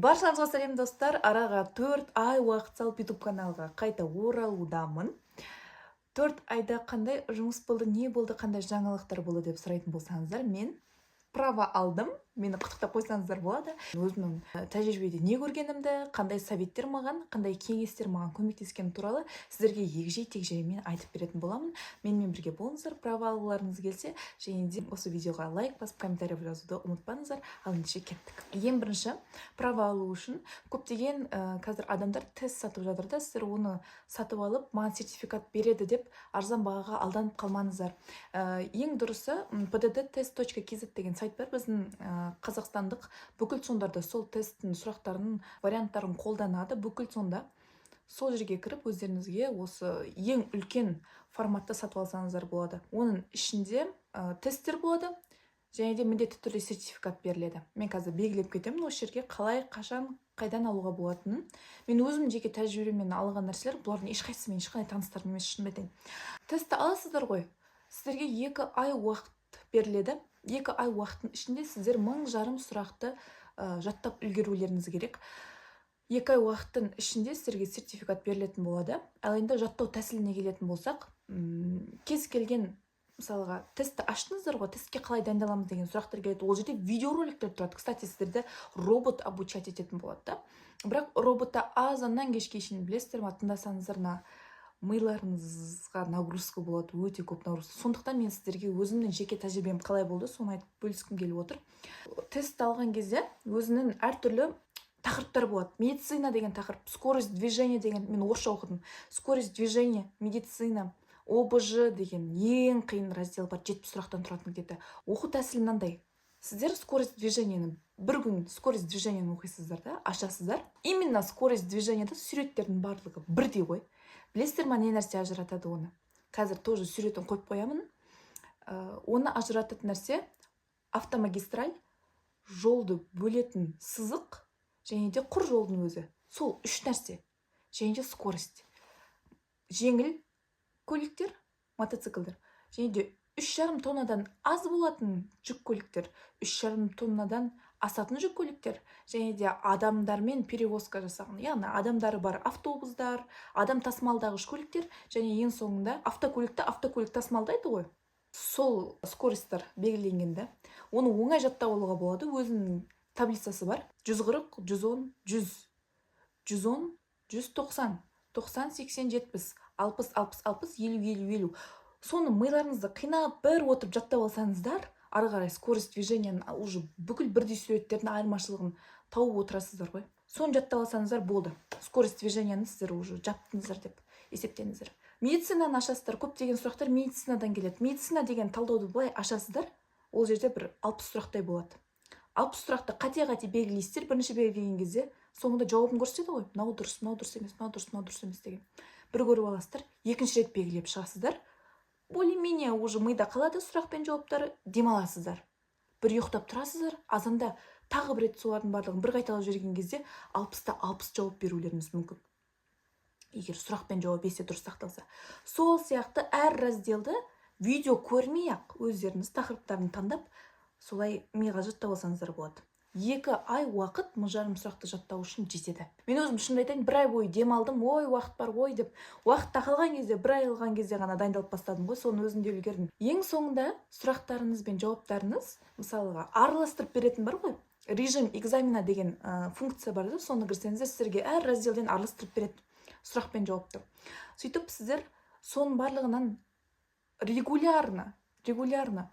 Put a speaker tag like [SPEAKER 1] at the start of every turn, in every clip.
[SPEAKER 1] Баршаңызға сәлем, достар! Араға 4 ай уақыт салып, YouTube каналға қайта оралудамын. 4 айда қандай жұмыс болды, не болды, қандай жаңалықтар болды деп сұрайтын болсаңыздар, мен права алдым. Мені құттықтап қойсаңыздар болады. Өзімнің тәжірибеде не көргенімді, қандай советтер маған, қандай кеңестер маған көмектескені туралы сіздерге егжей тегжеймен айтып беретін боламын. Менімен бірге болыңыздар, права алғыларыңыз келсе. Және де осы видеоға лайк басып, комментарий жазуды ұмытпаңыздар. Ал ендеше кеттік. Ең бірінші, права алу үшін көптеген қазір адамдар тест сатып жатыр да. Сіздер оны сатып алып, маған сертификат береді деп, арзан бағаға алданып қалмаңыздар. Ең дұрысы, pddtest.kz деген сайт бар біздің, қазақстандық бүкіл ЦОНдарда сол тесттің сұрақтарының варианттарын қолданады бүкіл ЦОНда. Сол жерге кіріп, өздеріңізге осы ең үлкен форматта сатып алсаңыздар болады. Оның ішінде тесттер болады және де міндетті түрде сертификат беріледі. Мен қазір белгілеп кетемін осы жерге, қалай, қашан, қайдан алуға болатынын. Мен өзім жеке тәжірибеммен алған нәрселер бұлардың ешқайсысы менің ешқандай таныстарым емес, шынымды айтайын. Тестті аласыздар ғой, сіздерге 2 ай уақыт беріледі. 2 ай уақыттың ішінде сіздер 1500 сұрақты жаттап үлгерулеріңіз керек. 2 ай уақыттың ішінде сіздерге сертификат берілетін болады. Ал енді жаттау тәсіліне келетін болсақ, кез келген, мысалға, тестті аштыңыздар ғой, тестке қалай дайындаламыз деген сұрақтар келеді. Ол жерде видеороликтер тұрады. Кстати, сіздерді робот обучать ететін болады да. Бірақ роботты азаннан кешке шейін, білесіздер ма, тыңдасаңыздар, мына миларыңызға нагрузка болады, өте көп нагрузка. Сондықтан мен сіздерге өзімнің жеке тәжірибем қалай болды, соны айтып бөліскім келіп отыр. Тест алған кезде өзінің әртүрлі тақырыптар болады. Медицина деген тақырып, скорость движения деген, мен орысша оқыдым, скорость движения, медицина, ОБЖ деген ең қиын раздел бар, 70 сұрақтан тұратын где то. Оқу тәсілі мынандай: сіздер скорость движениені бір күн, скорость движениені оқисыздар да, ашасыздар. Именно скорость движениеда суреттердің барлығы бірдей ғой. Білесіздер ма, не нәрсе ажыратады оны? Қазір тоже суретін қойып қоямын. Оны ажырататын нәрсе — автомагистраль, жолды бөлетін сызық және де құр жолдың өзі. Сол үш нәрсе және де скорость. Жеңіл көліктер, мотоциклдер және де 3,5 тоннадан аз болатын жүк көліктер, 3,5 тоннадан асатын жүк көліктер және де адамдармен перевозка жасаған, яғни адамдары бар автобустар, адам тасымалдағыш көліктер және ең соңында автокөлікті автокөлік тасымалдайды ғой, сол скоростьтар белгіленген да. Оны оңай жаттап алуға болады, өзінің таблицасы бар: 140, 110, 100, 110, 190, 90, 80, 70, 60, 60, 60, 50, 50, 50. Соны миларыңызды қинап бір отырып жаттап алсаңыздар, ары қарай скорость движенияның уже бүкіл бірдей суреттердің айырмашылығын тауып отырасыздар ғой. Соны жаттап алсаңыздар болды, скорость движенияны сіздер уже жаптыңыздар деп есептеңіздер. Медицинаны ашасыздар, көптеген сұрақтар медицинадан келеді. Медицина деген талдауды былай ашасыздар, ол жерде бір 60 сұрақтай болады. 60 сұрақты қате қате белгілейсіздер. Бірінші белгілеген кезде соңында жауабын көрсетеді ғой: мынау дұрыс, мынау дұрыс емес, мынау дұрыс, мынау дұрыс емес деген. Бір көріп аласыздар, екінші рет белгілеп шығасыздар, более менее уже мида қалады сұрақ пен жауаптары. Демаласыздар, бір ұйықтап тұрасыздар, азанда тағы бір рет солардың барлығын бір қайталап жіберген кезде 60-та 60 жауап берулеріңіз мүмкін, егер сұрақ пен жауап есте дұрыс сақталса. Сол сияқты әр разделді видео көрмей ақ өздеріңіз тақырыптарын таңдап, солай миға жаттап алсаңыздар болады. 2 ай уақыт 1500 сұрақты жаттау үшін жетеді. Мен өзім, шынымды айтайын, бір ай бойы демалдым. Ой, уақыт бар ғой деп, уақыт тақалған кезде, бір ай алған кезде ғана дайындалып бастадым ғой, соның өзінде үлгердім. Ең соңында сұрақтарыңыз бен жауаптарыңыз, мысалға, араластырып беретін бар ғой, режим экзамена деген функция бар да, соны кірсеңіздер, сіздерге әр разделден араластырып береді сұрақ пен жауапты. Сөйтіп сіздер соның барлығынан регулярно, регулярно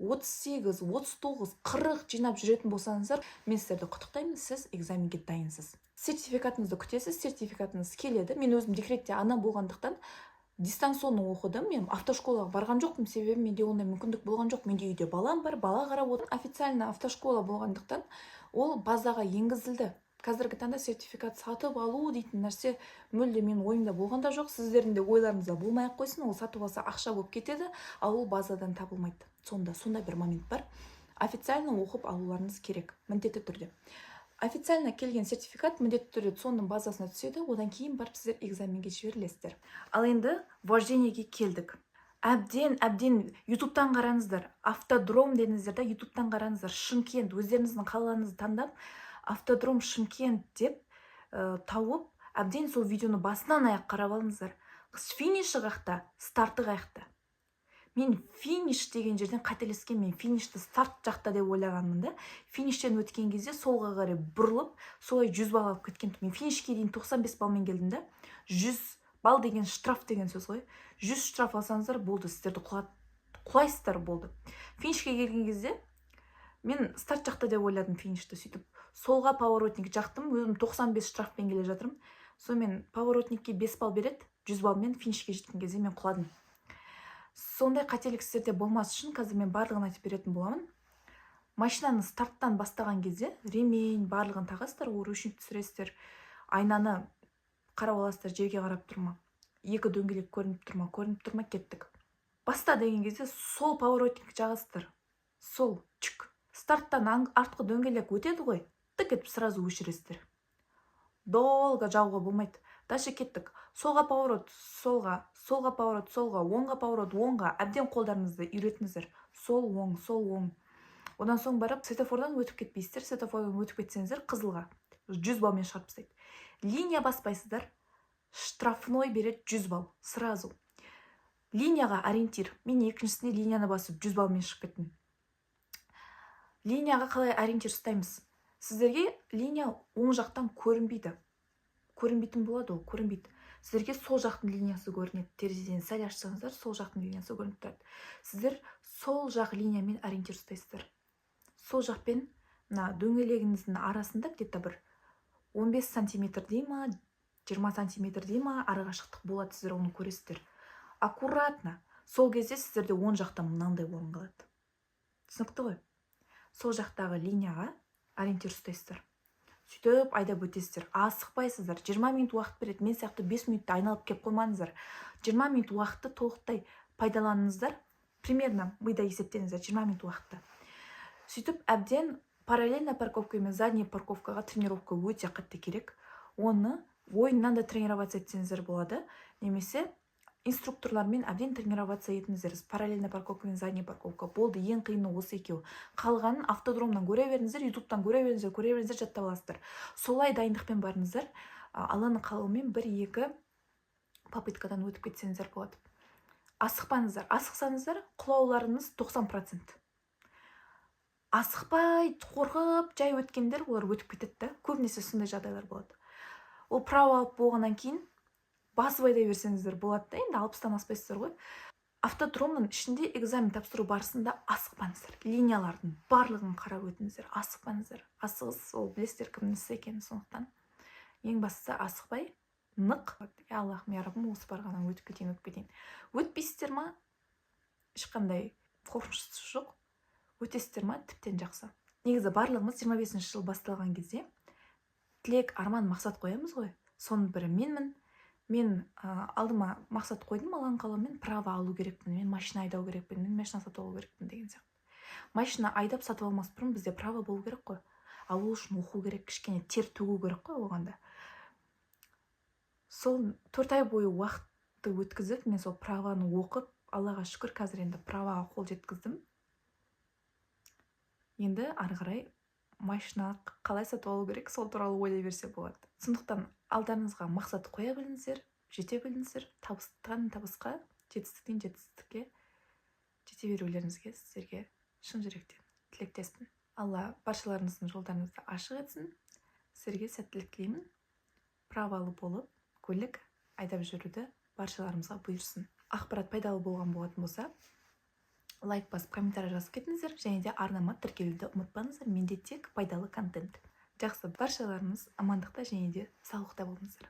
[SPEAKER 1] 38, 39, 40 жинап жүретін болсаңыздар, мен сіздерді құттықтаймын, сіз экзаменге дайынсыз. Сертификатыңызды күтесіз, сертификатыңыз келеді. Мен өзім декретте ана болғандықтан, дистанционно оқыдым. Мен автошколаға барған жоқпын, себебі менде ондай мүмкіндік болған жоқ. Менде үйде балам бар, бала қарап отыр. Официально автошкола болғандықтан, ол базаға енгізілді. Қазіргі таңда сертификат сатып алу дейтін нәрсе мүлде менің ойымда болған да жоқ, сіздердің де ойларыңызда болмай ақ қойсын. Ол сатып алса, ақша болып кетеді, ал ол базадан табылмайды. Сонда сондай бір момент бар: официально оқып алуларыңыз керек міндетті түрде. Официально келген сертификат міндетті түрде соның базасына түседі, одан кейін барып сіздер экзаменге жіберілесіздер. Ал енді вождениеге келдік. Әбден, әбден Ютубтан қараңыздар, автодром дедіңіздер да, Ютубтан қараңыздар. Шымкент, өздеріңіздің қалаңызды таңдап, Автодром Шымкент деп тауып, әбден сол видеоны басынан аяқ қарап алыңыздар. Финиші қақта, старты қаяқта? Мен финиш деген жерден қателескен. Мен финишті старт жақта деп ойлағанмын да. Фиништен өткен кезде солға қарай бұрылып, солай 100 балл алып кеткен. Мен финишке дейін 95 баллмен келдім да. 100 балл деген штраф деген сөз ғой. 100 штраф алсаңыздар, болды, сіздерді құлайсыздар, болды. Финишке келген кезде мен старт жақта деп ойладым финишті. Сөйтіп солға поворотник жақтым. Өзім 95 штрафпен келе жатырмын. Сонымен поворотникке 5 балл береді. 100 баллмен финишке жеткен кезде мен құладым. Сондай қателік сіздерде болмас үшін қазір мен барлығын айтып беретін боламын. Машинаны старттан бастаған кезде ремень, барлығын тағасыздар ғой, ручник түсіресіздер, айнаны қарап аласыздар, жерге қарап тұр ма, екі дөңгелек көрініп тұр ма, көрініп тұр ма, кеттік. Баста деген кезде сол поворотник жағасыздар, сол чик. Старттан артқы дөңгелек өтеді ғой, тік етіп сразу өшіресіздер. Долго жағуға болмайды. Дальше кеттік: солға поворот, солға, солға поворот, солға, оңға поворот, оңға. Әбден қолдарыңызды үйретіңіздер: сол, оң, сол, оң. Одан соң барып светофордан өтіп кетпейсіздер. Светофордан өтіп кетсеңіздер, қызылға 100 баллмен шығарып тастайды. Линия баспайсыздар, штрафной береді 100 балл сразу. Линияға ориентир. Мен екіншісіне линияны басып, 100 баллмен шығып кеттім. Линияға қалай ориентир ұстаймыз? Сіздерге линия оң жақтан көрінбейді, көрінбейтін болады, ол көрінбейді. Сіздерге сол жақтың линиясы көрінеді. Терезеден сәл ашсаңыздар, сол жақтың линиясы көрініп тұрады. Сіздер сол жақ линиямен ориентир ұстайсыздар. Сол жақпен мына дөңгелегіңіздің арасында где-то бір 15 сантиметрдей ма, 20 сантиметрдей ма арақашықтық болады. Сіздер оны көресіздер аккуратно. Сол кезде сіздерде оң жақта мынандай орын қалады, түсінікті ғой? Сол жақтағы линияға ориентир ұстайсыздар. Сөйтіп айдап өтесіздер, асықпайсыздар. 20 минут уақыт береді. Мен сияқты 5 минутта айналып келіп қоймаңыздар. 20 минут уақытты толықтай пайдаланыңыздар. Примерно мида есептеңіздер 20 минут уақытты. Сөйтіп әбден параллельно парковка мен задний парковкаға тренировка өте қатты керек. Оны ойыннан да тренироваться етсеңіздер болады немесе инструкторлармен әбден тренироваться етіңіздер. Параллельно парковка мен задний парковка болды, ең қиыны осы екеуі. Қалғанын автодромнан көре беріңіздер, ютубтан көре беріңіздер, көре беріңіздер, жаттап аласыздар. Солай дайындықпен барыңыздар. Алланың қалауымен бір екі попыткадан өтіп кетсеңіздер болады. Асықпаңыздар. Асықсаңыздар, құлауларыңыз 90%. Асықпай, қорқып жай өткендер, олар өтіп кетеді да. Көбінесе сондай жағдайлар болады. Ол право алып болғаннан кейін басып айдай берсеңіздер болады да енді, 60-тан аспайсыздар ғой. Автодромның ішінде экзамен тапсыру барысында асықпаңыздар. Линиялардың барлығын қарап өтіңіздер, асықпаңыздар. Асығыс ол білесіздер кімнің ісі екенін. Сондықтан ең бастысы асықпай, нық. Я Аллахым, я Раббым, осы барғаннан өтіп кетейін, өтіп кетейін. Өтпейсіздер ма, ешқандай қорқыныш жоқ. Өтесіздер ма, тіптен жақсы. Негізі барлығымыз 25 жыл басталған кезде тілек, арман, мақсат қоямыз ғой. Соның бірі менмін. Мен алдыма мақсат қойдым: Алланың қалауымен право алу керекпін, мен машина айдау керекпін, мен машина сатып алу керекпін деген сияқты. Машина айдап, сатып алмас бұрын бізде право болу керек қой. Ал ол үшін оқу керек, кішкене тер төгу керек қой оған да. Сол 4 ай бойы уақытты өткізіп, мен сол правоны оқып, Аллаға шүкір, қазір енді правоға қол жеткіздім. Енді ары қарай машина қалай сатып алу керек, сол туралы ойлай берсе болады. Сондықтан алдарыңызға мақсат қоя біліңіздер, жете біліңіздер. Табыстан табысқа, жетістіктен жетістікке жете берулеріңізге сіздерге шын жүректен тілектеспін. Алла баршаларыңыздың жолдарыңызды ашық етсін. Сіздерге сәттілік тілеймін. Правалы болып, көлік айдап жүруді баршаларымызға бұйырсын. Ақпарат пайдалы болған болатын болса, лайк басып, комментарий жазып кетіңіздер және де арнама тіркелуді ұмытпаңыздар. Менде тек пайдалы контент. Жақсы, баршаларыңыз амандықта және де саулықта болыңыздар.